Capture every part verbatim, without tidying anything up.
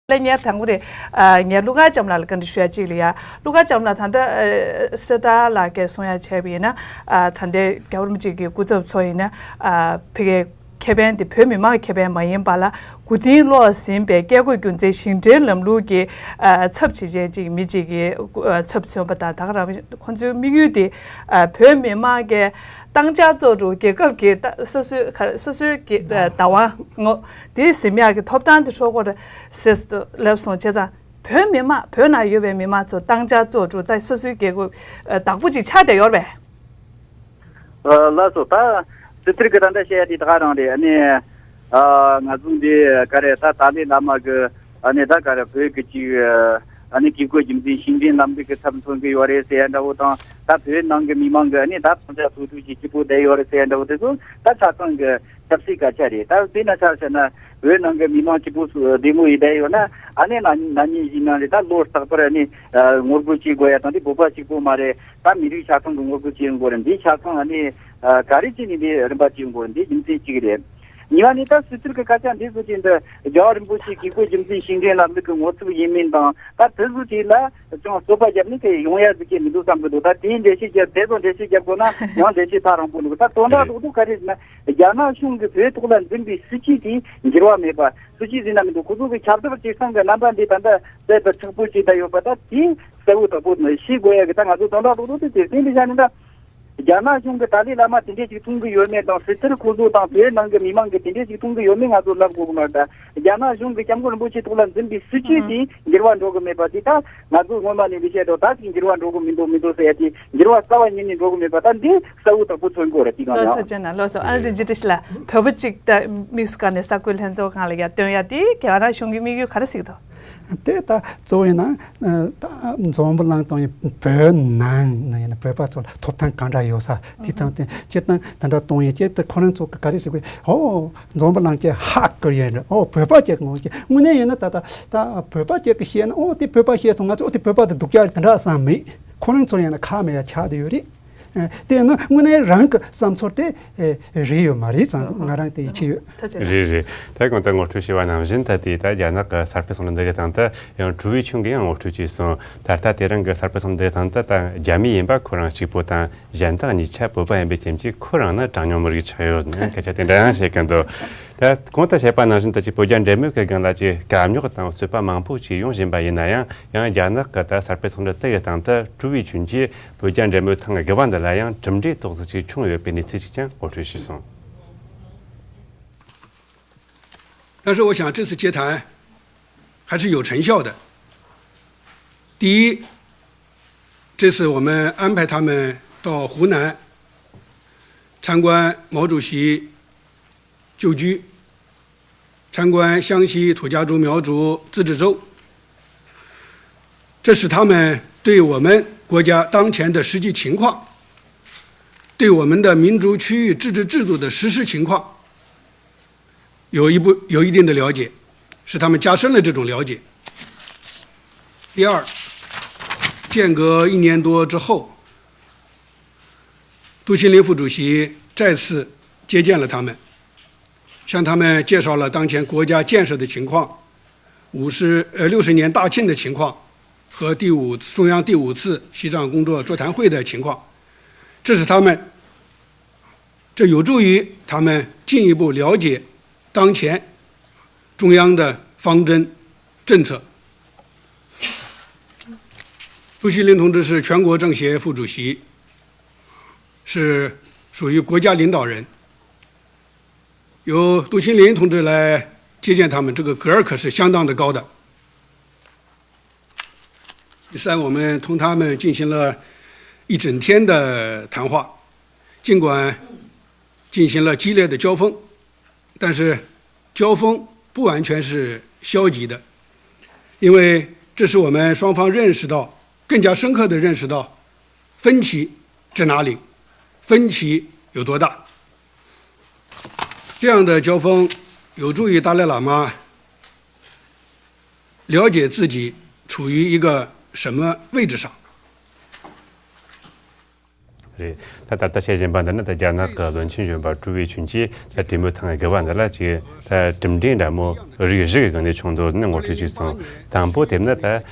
ལ་ངས་དང་པོ་དེ་ཨ་ངས་ཀླུ་མཁར་བྱམས་ལགས་ལ་བཀའ་འདྲི་ཞུ་ཡ་གཅིག་ལ་ཡ། ཀླུ་མཁར་བྱམས་ལགས་ད་ལྟ་ཨ་གསེར་རྟ་ལགས་ཀྱིས་གསུང་ཡ་བྱས་པ་ཡིན་ན། ཨ་ད་ལྟའི་རྒྱལ་བ་རིན་པོ་ཆེ་གི་སྐུ་ཚབ་ཚོ་ཡིན་ན་ཨ་ཕ་གིའི་ཁེ་ཕན་དེ་བོད་མི་མང་གི་ཁེ་ཕན་མ་ཡིན་པ་ལ། མགོ་རྟིང་སློག་ཟིན་པའི་བཀས་བཀོད་རྒྱུད་འཛིན་ཞིང་བྲན་ལམ་ལུགས་ཀྱི་ཨ་ཚབ་བྱེད་མཁན་གཅིག་མི་གཅིག་གི་ཨ་ཚབ་མཚོན་པ་དང་། ད་ག་རང་ཁོང་ཚོའི་དམིགས་ཡུལ་དེ་ཨ་བོད་མི་མང་གི་བཏང་བྱ་གཙོ་བོ་རྒྱལ་ཁབ་ཀྱི་ད་སོ་སོའི་ག་སོ་སོའི་གི་ཨ་བདག་དབང་ངོ་དེ་ཟིན་ཡག་གི་ཐོབ་ཐང་དེ་འཕྲོག་གི་ཡོད་རེད་ཟེར་ལབ་སོང་། བྱས་ཙང་བོད་མི་མང་བོད་ནང་ཡོད་པའི་མི་མང་ཚོ་བཏང་བྱ་གཙོ་བོ་ད་སོ་སོའི་རྒྱལ་ཁབ་ཨ་བདག་པོ་ཅིག་ཆགས་བསྡད་ཡོད་རེད་པས། ལགས་སོ། ད་སི་ཏིར་གི་ད་ལྟ་བཤད་ཡ་དེ་ད་ག་རང་རེད། ཨ་ནི་ཨ་ང་ཚོ་འདི་ག་རེ་ད་ཏཱ་ལའི་བླ་མ་གི་ཨ་ནི་ད་ག་རེ་བོད་ཀྱི་ཅིག་ཨ་ནི་བཀས་བཀོད་རྒྱུད་འཛིན་ཞིང་བྲན་ལམ་ལུགས་ཀྱི་ཚབ་མཚོན་གྱི་ཡོད་རེད་ཟེར་ཡ་འདྲ་བོ་དང་། ད་བོད་ནང་གི་མི་མང་གི་ཨ་ནི་ད་དཔལ་འབྱོར་ཐོག་ཐུག་ཅིག་སྐྱིད་པོ་བསྡད་ཡོད་རེད་ཟེར་ཡ་འདྲ་བོ་དེ་ཚོ་ད་ཆ་ཚང་གི་ཆབ་སྲིད་སྐད་ཆ་རེད། ད་དཔེར་ན་ཆ་བཞག་ན་བོད་ནང་གི་མི་མང་སྐྱིད་པོ་སུ་བདེ་མོ་ཡིན་བསྡད་ཡོད་ན། ཨ་ནི་ན་ན་ནིང་བཞིན་ནང་རེད། ད་ལོ་རྟག་པར་ཨ་ནི་ངོ་རྒོལ་བྱེད་དགོས་ཡ་དང་། དེ་བོད་པ་གཅིག་པོ་མ་རེད། ད་མི་རིགས་ཆ་ཚང་གི་ངོ་རྒོལ་བྱེད་དགོས་རེད། འདི་ཆ་ཚང་ཨ་ནི་ཨ་ག་རེ་བྱས་ནས་འདི་རིམ་པ་བྱེད་དགོས་རེད། འདི་རྒྱུ་མཚན་གཅིག་རེད། གཉིས་པ་ནི་ད་སི་ཏིར་གི་སྐད་ཆ་འདི་ཚོ་ཅིག་འདི་རྒྱལ་བ་རིན་པོ་ཆེ་བཀས་བཀོད་རྒྱུད་འཛིན་ཞིང་བྲན་ལམ་ལུགས་ཀྱི་ངོ་ཚབ་ཡིན་མིན་དང་། ད་དེ་ཚོ་ཅིག་ལ་ཅུང་རྩོད་པ་བརྒྱབ་ནས་དེ་ཡོང་ཡ་ཟིག་གི་མི་འདུག་བསམ་གི་འདུག་ད་དེའི་འགྲེལ་བཤད་བརྒྱབ། དེ་ཚོ་འགྲེལ་བཤད་བརྒྱབ་དགོས་ན་ཡང་འགྲེལ་བཤད་ཕར་རིང་པོ་འདུག་ད་དོན་དག་རྡོག་རྡོག་ག་རེ་ཟེར་ན། རྒྱ་ནག་གཞུང་གིས་བོད་ཐོག་ལ་འཛིན་པའི་སྲིད་བྱུས་དེ་འགྱུར་བ་མེད་པ། སྲིད་བྱུས་ཟེར་ན་མི་འདུག་ཁོ་ཚོ་གི་ཁྱབ་བསྒྲགས་བྱེད་སྟངས་ཀྱི་རྣམ་པ་འདི་ད་ལྟ་དཔེ་ད་མཁྲེགས་པོ་ཅིག་ད་ཡོད་པ། ད་དེ་གསལ་བོ་དག་པོ་ཤེས་དགོས་ཡ་གི་ད་ང་ཚོ་དོན་དག་རྡོག་རྡོག་དེ་དེ་སྟེང་དུ་བཞག་ནས། ད་རྒྱ་ནག་གཞུང་གིས་ཏཱ་ལའི་བླ་མ་དེ་འདྲས་ཅིག་མཐོང་གི་ཡོད་མེད་དང་། སི་ཏིར་ཁོ་ཚོ་དང་བོད་ནང་གི་མི་མང་གིས་དེ་འདྲས་ཅིག་མཐོང་གི་ཡོད་མེད་ང་ཚོ་ལབ་དགོས་གི་མ་རེད། ད་རྒྱ་ནག་གཞུང་གིས་སྐྱབས་མགོན་རིན་པོ་ཆེ་ཐོག་ལ་འཛིན་པའི་སྲིད་བྱུས་དེ་འགྱུར་བ་འགྲོ་གི་མེད་པ་དེ་ད་ང་ཚོ་སྔོན་མ་ནས་འདི་བཤད་འགྲོ། ད་ཅིག་འགྱུར་བ་འགྲོ་གི་མི་འདུག་མི་འདུག་ཟེར་ཡ་དེ། འགྱུར་བ་རྩ་བ་ཉིད་ནས་འགྲོ་གི་མེད་པ་ད་འདི་གསལ་བོ་དག་པོ་མཚོན་གྱི་ཡོད་རེད། དེ་གང་ལགས་ཡང་། ཐུགས་རྗེ་གནང་། ལགས་སོ། ཨ་ནི་རིན་ཆེན་བཀྲ་ཤིས་ལགས། བོད་པ་གཅིག་ད་དམིགས་སུ་བཀར་ནས་ས་ཁུལ་ལྷན་ཚོགས་ཁང་ལ་ཡར་བཏོན་ཡ་དེ་རྒྱ་ནག་གཞུང་གི་དམིགས་ཡུལ་ག་རེ་ཟིག་འདུག་དེ་ད་གཙོ་བོ་ཡིན་ན་ད་འཛམ་བུ་གླིང་སྟེང་ཡིན། བོད་ནང་ན་ཡིན་ན་བོད་པ་ཚོ་ལ་ཐོབ་ཐང་གང་འདྲ་ཡོད་ས་དེ་དང་དེ་སྤྱིར་བཏང་དེ་འདྲ་གཏོང་ཡས་ཀྱི་དེ་ཁོ་རང་ཚོ་གི་ག་རེ་ཟེར་དགོས། ཨོ་འཛམ་བུ་གླིང་གི་ཧ་གི་ཡིན་རེད། ཨོ་བོད་པ་གཅིག་ངོ་གཅིག་དངོས་གནས་ཡིན་ན་ད་ད་ད་བོད་པ་གཅིག་གི་བཤད་ན། ཨོ་དེ་བོད་པ་བཤད་སོང་། ང་ཚོ་ཨོ་དེ་བོད་པ་དེ་སྡུག་ཅག་རེད། དེ་འདྲ་བསམ་མེད། ཁོ་རང་ཚོ་ཡིན་ན་ཁ་མེད་ཡ་ཆགས་བསྡད་ཡོད་རེད། ཨ་དེ་ཡིན་ན་དངོས་གནས་རང་གི་བསམ་ཚུལ་དེ་ཨེ་རེད་ཡོད་མ་རེད་བསམ། ང་རང་དེ་ཡིད་ཆེས་ཡོད། ཐུགས་རྗེ་གནང་། རེད་རེད། ད་གོང་དུ་ངོ་སྤྲོད་བྱས་པ་ནང་བཞིན་ད་དེ་ད་རྒྱ་ནག་གི་གསར་སྤེལ་གསུང་འདུག་དང་། ད་ཡང་ཀྲུའུ་ཝེ་ཆུན་གྱིས་ཡང་ངོ་སྤྲོད་བྱས་སོང་། ད་ལྟ་དེ་རིང་གི་གསར་སྤེལ་གསུང་འདུག་དང་། ད་ད་རྒྱ་མི་ཡིན་པ་ཁོ་རང་གཅིག་པོ་དང་། གཞན་དག་གཉིས་ཆ་བོད་པ་ཡིན་པའི་རྐྱེན་གྱིས་ཁོ་རང་ནི་གྲངས་ཉུང་མི་རིགས་ཆགས་ཡོད་ནི་སྐད་ཆ་དེ་འདྲ་ཡང་བཤད་ཀྱི་འདུག་ད་གོང་དུ་བཤད་པ་ནང་བཞིན་ད་ཅིག་བོད་རྒྱ་འབྲེལ་མོལ་གྱི་སྒང་ལ་ཅིག་དཀའ་རྙོག་དང་རྩོད་པ་མང་པོ་ཅིག་ཡོང་བཞིན་པ་ཡིན་ན་ཡང་། ཡང་རྒྱ་ནག་གི་ད་གསར་སྤེལ་ཚོགས་འདུ་དེ་ཡི་སྟེང་དུ་ཀྲུའུ་ཝེ་ཆུན་གྱིས་བོད་རྒྱ་འབྲེལ་མོལ་ཐེངས་དགུ་པ་འདི་ལ་ཡང་གྲུབ་འབྲས་ཏོག་ཙམ་ཅིག་བྱུང་ཡོད་པའི་གནས་ཚུལ་ཅིག་ཀྱང་ངོ་སྤྲོད་ཞུས་སོང་། 但是我想这次接谈还是有成效的。第一，这次我们安排他们到湖南参观毛主席旧居，参观湘西土家族苗族自治州，这使他们对我们国家当前的实际情况，对我们的民族区域自治制度的实施情况，有一部，有一定的了解，使他们加深了这种了解。第二，间隔一年多之后，杜新林副主席再次接见了他们，向他们介绍了当前国家建设的情况、五十，呃，六十年大庆的情况和第五，中央第五次西藏工作座谈会的情况。这是他们，这有助于他们进一步了解当前中央的方针政策。杜新林同志是全国政协副主席，是属于国家领导人。由杜新林同志来接见他们，这个格儿可是相当的高的。第三，我们同他们进行了一整天的谈话，尽管进行了激烈的交锋，但是交锋不完全是消极的，因为这使我们双方认识到，更加深刻地认识到分歧在哪里，分歧有多大。这样的交锋有助于达赖喇嘛了解自己处于一个什么位置上。རེད། ད་ད་ལྟ་བཤད་བཞིན་པ་འདི་ནི་ད་རྒྱ་ནག་གི་བློན་ཆེན་གཞོན་པ་ཀྲུའུ་ཝེ་ཆུན་གྱིས་ད་གྲོས་མོལ་ཐེངས་དགུ་པ་འདི་ལ་ཅིག་ད་གྲུབ་འབྲས་འདྲ་མོ་རིགས་བཞི་གི་སྒང་ནས་བྱུང་འདུག་ནི་ངོ་སྤྲོད་བྱས་སོང་། དང་པོ་དེ་ནི་ད་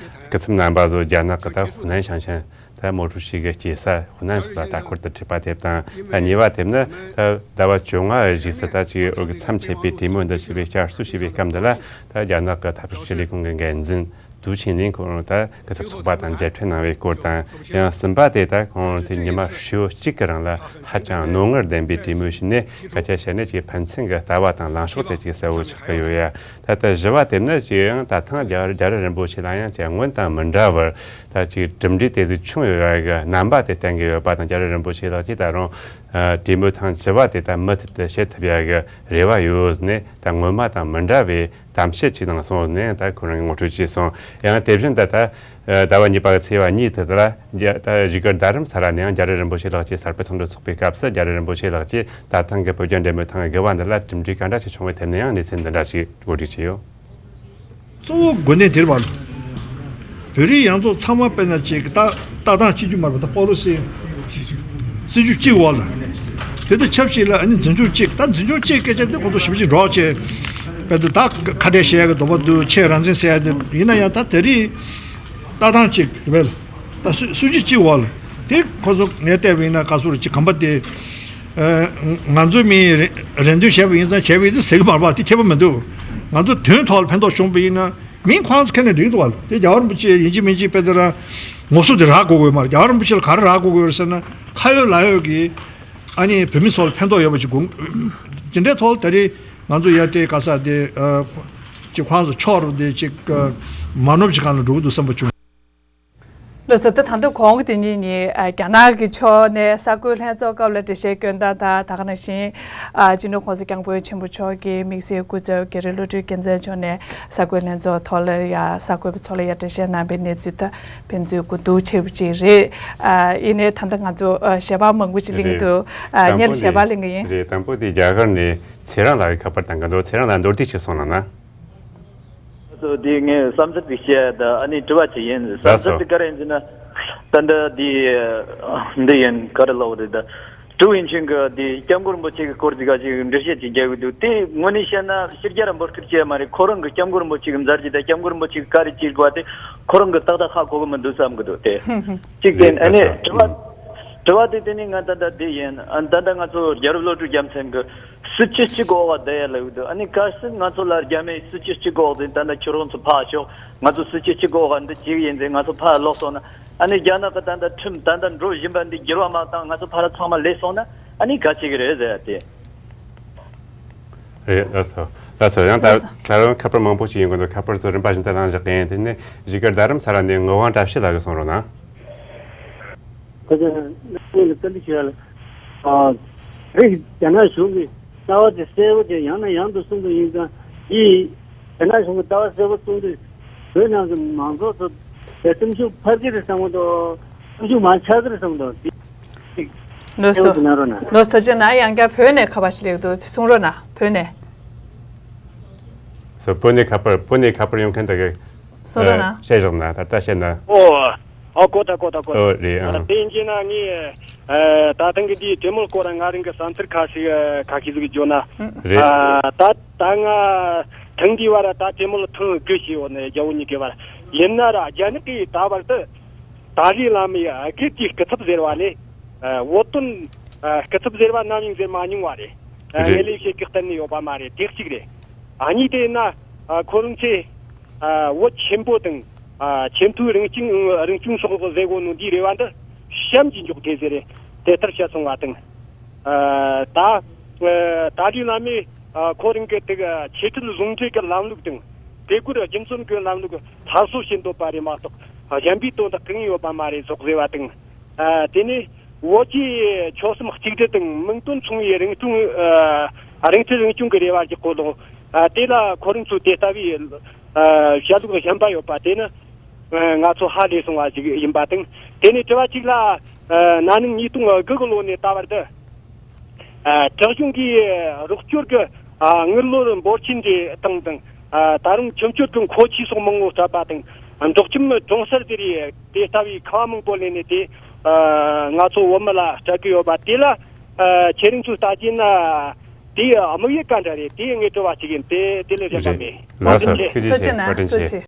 སྐུ་ཚབ་རྣམ་པ་ཚོ་རྒྱ་ནག་གི་ད་ཧུ་ནན་ཞིང་ཆེན་ད་མོ་ཀྲུའུ་ཞི་གི་སྐྱེས་ས་ཧུ་ནན་སོགས་ལ་ད་སྐོར་དུ་འཁྲིད་པ་དེ་དང་། ད་གཉིས་པ་དེ་ནི་ད་ཟླ་བ་བཅོ་ལྔ་བཞུགས་སུ་ད་ཅིག་འོས་གི་མཚམས་ཆད་པའི་གྲོས་མོལ་འདི་ཞུ་བའི་བསྐྱར་གསོ་བྱས་པའི་སྐབས་འདི་ལ་ད་རྒྱ་ནག་གི་འཐབ་ཕྱོགས་ཕྱི་ལས་ཁང་གི་འགན་འཛིན་ཏུའུ་ཆིང་ལིན་ཁོང་རང་ད་སྐུ་ཚབ་ཚོགས་པ་དང་མཇལ་འཕྲད་གནང་བའི་སྐོར་དང་། ཡང་གསུམ་པ་དེ་ད་ཁོང་རང་ཚོས་ཉི་མ་ཧྲིལ་བོ་གཅིག་གི་རིང་ལ་ཧ་ཅང་རྣོ་ངར་ལྡན་པའི་གྲོས་མོལ་བྱས་ནས། སྐད་ཆ་བཤད་ནས་ཀྱི་ཕན་ཚུན་གྱི་ལྟ་བ་དང་ལངས་ཕྱོགས་དེ་ཅིག་གསལ་བོ་ཆགས་ཀྱི་ཡོད་ཡ། ད་ལྟ་བཞི་བ་དེ་ནི་ཅིག་ཡང་ད་ཐེངས་རྒྱ་རྒྱལ་བ་རིན་པོ་ཆེ་ལ་ཡང་ཅིག་སྔོན་དང་མི་འདྲ་བར་ད་ཅིག་གྲུབ་འབྲས་དེ་ཚོ་བྱུང་ཡོད་ཡ་གི་རྣམ་པ་དེ་བསྟན་གྱི་ཡོད་པ་དང་། རྒྱལ་བ་རིན་པོ་ཆེ་ལགས་ཀྱིས་ད་རུང་གྲོས་མོལ་ཐེངས་བཞི་བ་དེ་ད་མུ་མཐུད་དུ་བྱེད་ཐུབ་ཡ་གི་རེ་བ་ཡོད་ཟེར་ནས་ད་སྔོན་མ་དང་མི་འདྲ་བའི་གཏམ་བཤད་ཅིག་གནང་སོང་ནས་ད་ཁོ་རང་གིས་ངོ་སྤྲོད་བྱས་སོང་། ཡང་དེ་བཞིན་ད་ལྟ་ཟླ་བ་གཉིས་པ་གི་ཚེས་པ་གཉིས་དེ་ལ་རྒྱ་ད་བཞུགས་སྒར་རྡ་རམ་ས་ལ་ནས་ཡང་རྒྱལ་བ་རིན་པོ་ཆེ་ལགས་ཀྱི་གསར་སྤེལ་ཚོགས་འདུ་འཚོགས་པའི་སྐབས་སུ། རྒྱལ་བ་རིན་པོ་ཆེ་ལགས་ཀྱིས་ད་ཐེངས་ཀྱི་བོད་རྒྱ་འབྲེལ་མོལ་ཐེངས་དགུ་པ་འདི་ལ་གྲུབ་འབྲས་ག་འདྲ་ཞིག་བྱུང་བའི་ཐད་ནས་ཡང་གནས་ཚུལ་འདི་འདྲ་ཞིག་གོ་སྒྲིག་བྱས་ཡོད། གཙོ་བོ་དགོས་གནད་དེ་རེད་བ། བོད་རིགས་ཡོངས་རྫོགས་ཚང་མ་དཔེར་ན་ཅིག་ལྟ་ལྟ་སྟངས་གཅིག་གྱུར་མ་རེད་པ། ད་པོ་ལི་སི་སྲིད་ཇུས་གཅིག་འོག་ལ། དེ་དང་ཆབས་ཅིག་ལ་ཨ་ནི་འཛིན་སྐྱོང་གཅིག་ད་འཛིན་སྐྱོང་གཅིག་སྐད་ཆ་འདི་ཁོང་ཚོ་ཞེ་པོ་ཅིག་འདྲོག་བྱས། དཔེ་དེ་ད་ཁ་བྲལ་བྱེད་ཡ་གི་འདོད་པ་འདུག་ཆེས་རང་བཙན་ཟེར་ཡ་དེ་ཡིན་ན་ཡང་ད་དེ་རིགས་ལྟ་སྟངས་གཅིག་རེད་པས། ད་སྲིད་སྲིད་ཇུས་གཅིག་འོག་ལ། དེ་ཁོ་ཚོ་ངས་བལྟས་པ་ཡིན་ན་ག་ཚོད་ཅིག་གམ་པ་དེ། ཨ། ང་ཚོའི་མི་རེ་རེ་འདུན་བྱས་པ་ཡིན་ཙང་བྱས་པ་ཡིན་ཙང་ཟེར་གི་མ་རེད་པ། དེ་ཁྱད་པར་མི་འདུག་ང་ཚོ་དོན་ཐོག་ལ་ཕན་ཐོགས་བྱུང་པ་ཡིན་ན་མིང་ཁོ་རང་ཚོ་ཁྱེར་ནས་འགྲིག་འདུག་བ་ལ། དེ་རྒྱལ་བ་རིན་པོ་ཆེ་ཡིན་གཅིག་མིན་གཅིག་དཔེ་དེ་རང་ངོ་སོ་དེ་རག་དགོས་ཀྱི་ཡོད་མ་རེད། རྒྱལ་བ་རིན་པོ་ཆེ་ལ་ག་རེ་རག་དགོས་ཀྱི་ཡོད་རེད་ཟེར་ན། ཁ་ཡོད་ལག་ཡོད་ཀྱི་ཨ་ནི་བོད་མི་ཚོ་ལ་ཕན་ཐོགས་ཡོད་པ་ཅིག་དགོས། དེ་འདྲའི་ཐོག་ལ་ད་རེས་ང་ཚོ་ཡ་དེ་ག་ས་དེ་ཨ་ཅིག་ཁོ་རང་ཚོ་ཕྱོགས་རུ་དེ་ཅིག་ཨ་མ་ནོར་ཅིག་སྒང་ལ་འགྲོ་གི་འདུག་བསམ་པ་བྱུང་། ལགས་སོ། ད་ད་དུང་གོང་གི་དེ་ཉིད་ནི་ཨ་རྒྱ་ནག་གི་ཕྱོགས་ནས་གསར་འགོད་ལྷན་ཚོགས་སྐབས་ལ་འགྲེལ་བཤད་སྐྱོན་སྟངས་དང་། ད་ག་ནང་བཞིན་ཨ་སྤྱི་ནོར་༸གོང་ས་༸སྐྱབས་མགོན་ཆེན་པོ་མཆོག་གི་དམིགས་བསལ་སྐུ་ཚབ་རྒན་རབས་བློ་གྲོས་རྒྱལ་མཚན་མཆོག་ནས་གསར་འགོད་ལྷན་ཚོགས་ཐོག་ལ་ཡ་གསར་འགོད་པ་ཚོ་ལ་ཡ་འགྲེལ་བཤད་གནང་པའི་གནས་ཚུལ་དེ་ཕན་ཚུན་གོ་བསྡུར་བྱས་པ་ཅིག་རེད། ཨ་ཡིན་ནའི་ད་ལྟ་ང་ཚོ་ཨ་ཞལ་པར་མང་པོ་ཅིག་གླེང་གི་རེད། འདུག་ཨ་དང་སྔོན་པོ་ཞལ་པར་ནས་གླེང་གི་ཡིན། རེད། དང་པོ་དེ་རྒྱ་གར་ནས་ཚེ་རིང་ལགས་ཀྱི་ཁ་པར་དང་འགལ་འདུག་ཚེ་རིང་ལགས་མདོར་བསྡུས་ཅིག་གསུངས་གནང་ན། སོ་དེ་ངས་བསམ་ཚུལ་དེ་བཤད་ད། ཨ་ནི་དྲི་བ་ཅིག་ཡིན། ལགས་སོ། བསམ་ཚུལ་དེ་ག་རེ་ཡིན་ཟེར་ན། ད་འདི་འདི་འདི་ཡིན་ག་རེ་ལབ་རེད་ད། ཀྲུའུ་ཝེ་ཆུན་གྱིས་འདི་སྐྱབས་མགོན་རིན་པོ་ཆེ་གི་སྐོར་དེ་ག་ཅིག་འགྲེལ་བཤད་ཅིག་རྒྱག་གི་འདུག་དེ་དངོས་གནས་བཤད་ན་ཕྱི་རྒྱལ་ར་འབོད་སྐུལ་བྱས་མ་རེད། ཁོ་རང་གི་སྐྱབས་མགོན་རིན་པོ་ཆེ་གི་མཛད་རྗེས་དང་སྐྱབས་མགོན་རིན་པོ་ཆེ་གི་བཀའ་དྲིན་ཅིག་གོ་དེ་ཁོ་རང་གི་ཏག་ཏག་ཧ་གོ་གི་མི་འདུག་བསམ་གི་འདུག་དེ་གཅིག་དེ། ཨ་ནི་དྲི་བ་དྲི་བ་དེ་དེ་ནི་ང་ད་ལྟ་འདི་ཡིན། ཨ་ད་ལྟ་ང་ཚོ་རྒྱལ་རབས་བློ་གྲོས་རྒྱལ་མཚན་གྱི་སྲིད་སྤྱི་གཅིག་གི་འོག་ལ་བསྡད་ཡ་ལབ་ཀྱི་འདུག་ཨ་ནི་གལ་སྲིད་ང་ཚོ་ལ་རྒྱ་མིས་སྲིད་སྤྱི་གཅིག་གི་འོག་ཏུ་ད་ལྟ་ཁྱོད་རང་ཚོ་ཕར་ཤོག་ང་ཚོ་སྲིད་སྤྱི་གཅིག་གི་འོག་འདི་བྱེད་ཀྱི་ཡིན་ཟེར་ང་ཚོ་ཕར་ལོག་སོང་ན། ཨ་ནི་རྒྱ་ནག་གི་ད་ལྟ་ཁྲིམས་ད་ལྟ་འགྲོ་བཞིན་པ་འདི་འགྱུར་བ་མ་བཏང་ང་ཚོ་ཕར་ཚང་མ་ལས་སོང་ན་ཨ་ནི་ག་བྱེད་ཀྱི་རེད་ཟེར་ཡ་དེ། རེད། ལགས་སོ། ལགས་སོ། ཡང་ད་ལགས་སོ། ད་རུང་ཁ་པར་མང་པོ་ཞིག་ཡོང་གི་འདུག་ཁ་པར་ཚོ་རིམ་པ་བཞིན་དུ་གནང་བཞག་གི་ཡིན། དེ་ནས་བཞུགས་སྒར་རྡ་རམ་ས་ལ་ནས་ངག་དབང་བཀྲ་ཤིས་ལགས་ཀྱིས་གསུང་རོགས་གནང་། ཁ་ཆེ་ན་ངོས་ནས་བཀའ་འདྲི་ཞུ་ཡ་ལ། ཨ། རེད། རྒྱ་ནག་གཞུང་གི་ལྟ་བ་དེ་གསལ་པོ་བྱས་ཡང་ནས་ཡང་དུ་གསུང་གི་ཡིན་ཙང་། འདི་རྒྱ་ནག་གཞུང་གི་ལྟ་བ་གསལ་པོ་གསུང་དུས་བོད་ནང་གི་མང་ཚོགས་ཚོ་དེ་སེམས་ཤུགས་འཕར་གི་རེད་བསམ་གི་འདུག་སེམས་ཤུགས་མར་ཆག་གི་རེད་བསམ་གི་འདུག་འདི་ལགས་སོ། གསལ་པོ་ཅིག་གནང་རོགས་གནང་། ལགས་སོ། ཐུགས་རྗེ་གནང་། ཡང་བསྐྱར་བོད་ནས་ཁ་པར་ཞིག་སླེབས་འདུག་གསུང་རོགས་གནང་། བོད་ནས། སོ། བོད་ནས་ཁ་པར། བོད་ནས་ཁ་པར་ཡོང་མཁན་དག་གིས། གསུང་རོགས་གནང་། བཤད་རོགས་གནང་། ད་ལྟ་བཤད་ན། ཨོ། ཨོ། གོ་ད་གོ་ད་གོ་ད། ཨོ་རེད། ཨ། དེ་ཡིན་གྱི་ན་ངས་ཨ་ད་ཐེངས་ཀྱི་དེའི་གྲོས་མོལ་སྐོར་ང་རང་གི་བསམ་ཚུལ་ཁ་ཤས་ཁ་ཤས་ཟིག་བརྗོད་ན། རེད། ཨ་ད་ད་ང་ཐེངས་འདིའི་བར་ད་གྲོས་མོལ་ཐེངས་དགུ་བྱས་ཡོད་ནས་རྒྱ་བོད་གཉིས་ཀྱི་བར། ཡིན་ན་ར་རྒྱ་ནག་གིས་ད་བར་དུ་ཏཱ་ལའི་བླ་མའི་དགེ་རྒན་གྱི་སྐུ་ཚབ་ཟེར་བ་ལས་ཨ་བོད་དོན་ཨ་སྐུ་ཚབ་ཟེར་བ་ནམ་ཡང་ཟེར་མ་མྱོང་བ་རེད། ཨ་རེད། ངས་ལས་བྱེད་ཀྱི་གཏན་ནས་ཡོད་པ་མ་རེད། དེ་གཅིག་རེད། ཨ་གཉིས་དེ་ཡིན་ན་ཨ་ཁོ་རང་ཚོས་ཨ་བོད་ཆེན་པོ་དང་ཨ་ཆེས་མཐོའི་རང་སྐྱོང་རང་སྐྱོང་སོགས་ཟེར་གོ་ནོ་འདིའི་རེ་བ་འདི་གཤམ་གྱི་འཇོག་དེ་ཟེར་རེད། དེ་ལྟར་བཤད་སོང་བ་དང་། ཨ་ད་ཨ་ཏཱ་ལའི་བླ་མས་ཨ་ཁོ་རང་གི་དེ་ག་ཆོས་ཁྲིད་ཟུང་འབྲེལ་གྱི་ལམ་ལུགས་དང་དེ་གུར་རྒྱུ་མཚན་གྱི་ལམ་ལུགས་སླར་གསོ་བྱེད་འདོད་པ་རེད་མ་གཏོགས་གཞན་པའི་དོན་དག་གང་ཡང་ཡོད་པ་མ་རེད་སོགས་ཟེར་བ་དང་། ཨ་དེ་ནས་བོད་ཀྱི་ཆོལ་གསུམ་གཅིག་སྒྲིལ་དང་མིང་དོན་མཚུངས་པའི་རང་སྐྱོང་ཨ་རང་སྐྱོང་རང་སྐྱོང་གི་རེ་བ་ཞིག་གོ་ལོ། ཨ་དེ་ལ་ཁོ་རང་ཚོས་དེ་ལྟ་བུའི་ཨ་བཤད་ལུགས་གཞན་པ་ཡོད་པ་དེ་ནི་ཨ་ང་ཚོ་ཧ་ལས་སོང་བ་ཞིག་ཡིན་པ་དང་། དེ་ནས་དྲི་བ་གཅིག་ལ་ཨ་ན་ནིང་ཉིས་སྟོང་དགུ་གི་ལོ་ནས་ད་བར་དུ། ཨ་བྲག་གཞུང་གིས་རོགས་སྐྱོར་གྱི་ཨ་དངུལ་ལོར་འབོར་ཆེན་རེ་བཏང་དང་། ཨ་ད་རུང་ཁྱིམ་སྤྱོད་ཀྱི་མཁོ་ཆས་སོགས་མང་བོ་སྤྲད་པ་དང་། འབྲོག་ཁྱིམ་གྲོང་གསར་དེ་རེད། དེ་ལྟ་བུའི་ཁང་བ་མང་པོ་ལེན་ནས་དེ་ ཨ་ང་ཚོ་བོད་མི་ལ་སྤྲད་ཀྱི་ཡོད་པ་དེ་ལ། ཨ་ཁྱེད་རང་ཚོས་ལྟ་རྒྱུ་ན་དེའི་དམིགས་ཡུལ་ག་འདྲ་རེད། དེའི་ངས་དྲི་བ་ཞིག་ཡིན། དེ་དེ་ལས་གཞན་པ་མེད། ལགས་སོ། ཐུགས་རྗེ་ཆེ། ཐུགས་རྗེ་ཆེ། བཀའ་དྲིན་ཆེ། ཐུགས་རྗེ་ཆེ།